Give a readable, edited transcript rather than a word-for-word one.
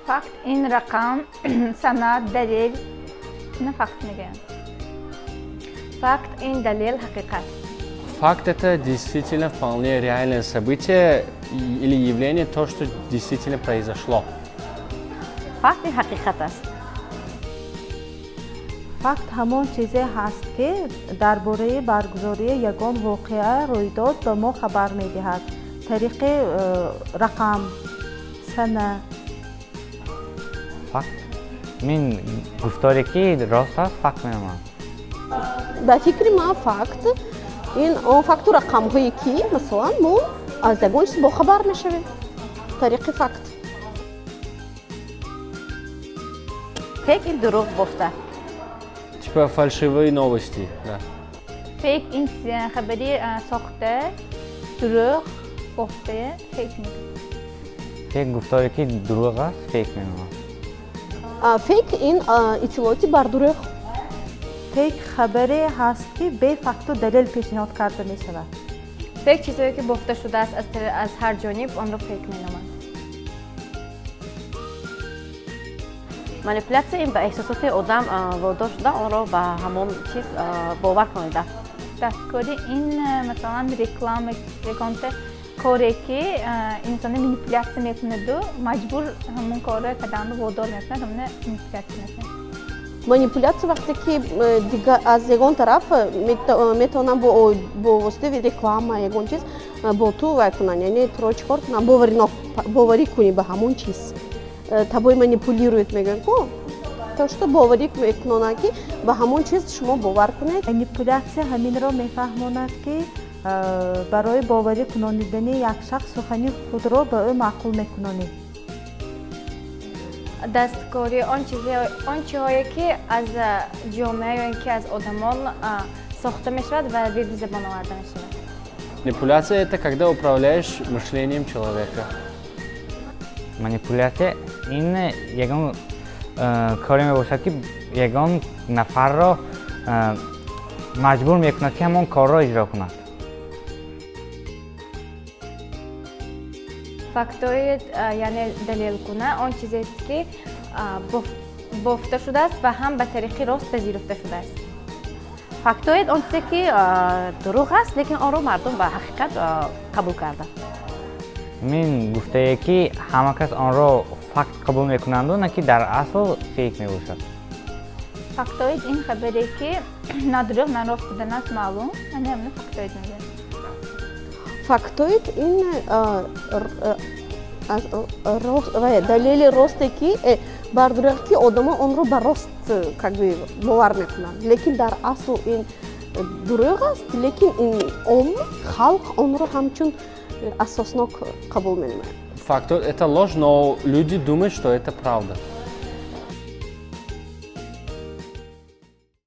Факт ин рақам, санад, далел. Ина факт мегӯянд. Факт ин далел, ҳақиқат. Факт — это действительно вполне реальное событие или явление, то, что действительно произошло. Факт ин ҳақиқат аст. Факт ҳамон чизе ҳаст, ки дар бораи баргузории ягон воқеа, рӯйдод ба мо хабар медиҳад тариқи рақам, сана. Факт мин гуфторе, ки рост аст, факт меноманд. Ба фикри ман, факт ин он факту рақамҳое, ки масалан мо аз ягон чиз бохабар мешавем тариқи факт. Фейк ин дурӯғ бофта. Типа фальшивые новости, да. Фейк ин хабари сохта, дурӯғ бофта, фейк мегӯянд. Фейк гуфторе, ки дурӯғ аст, фейк меноманд. Фейк ин иттилооти бардурӯғ. Фейк хабаре ҳаст, ки бефакту далел пешниҳод карда мешавад. Фейк чизҳое, ки бофта шудааст аз ҳар ҷониб, онро фейк меноманд. Манипулятсия ин ба эҳсосоти одам водор шуда, онро ба ҳамон чиз бовар кунида. Дасткорӣ ин, масалан, реклама, ягонта коре, ки инсона манипулятсия мекунаду маҷбур ҳамон корро карданро водор мекунад, ҳамона манипулятсия мекунад. Манипулятсия вақте ки аз ягон тараф метавонанд бо воситаи реклама ягон чиз бо ту вай кунанд, яъне туро чӣ кор кунанд, боварӣ кунӣ ба ҳамон чиз. Тобой манипулирует мегӯянд ку, то что боварӣ мекунонанд, ки ба ҳамон чиз шумо бовар кунед. Манипулятсия ҳаминро мефаҳмонад, ки барои боварӣ кунонидани як шахс сухани худро ба ӯ маъқул мекунонӣ. Дасткорӣ он чиҳое, ки аз ҷомеа ё ин ки аз одамон сохта мешавад ва вирди забон оварда мешавад. Манипуляция — это когда управляешь мышлением человека. Манипуляция ин ягон коре мебошад, ки ягон нафарро маҷбур мекунад, ки ҳамон корро иҷро кунад. Фактоид, яъне далелгуна, он чизест, ки бофта шудааст ва ҳам ба тариқи рост пазируфта шудааст. Фактоид он чизе, ки дурӯғ аст, лекин онро мардум ба ҳақиқат қабул карда. Мин гуфтае, ки ҳама кас онро факт қабул мекунанду, на ки дар асл фейк мебошад. Фактоид ин хабаре, ки на дурӯғ, на рост буданаш маълум, ана ҳамина фактоид мегӯянд. Фактоид ин далели росте, ки бар дурӯғ, ки одамо онро ба рост как бы бовар мекунанд, лекин дар асл ин дурӯғ аст, лекин ин ом халқ онро ҳамчун асоснок қабул менамояд. Фактоид — это ложь, но люди думают, что это правда.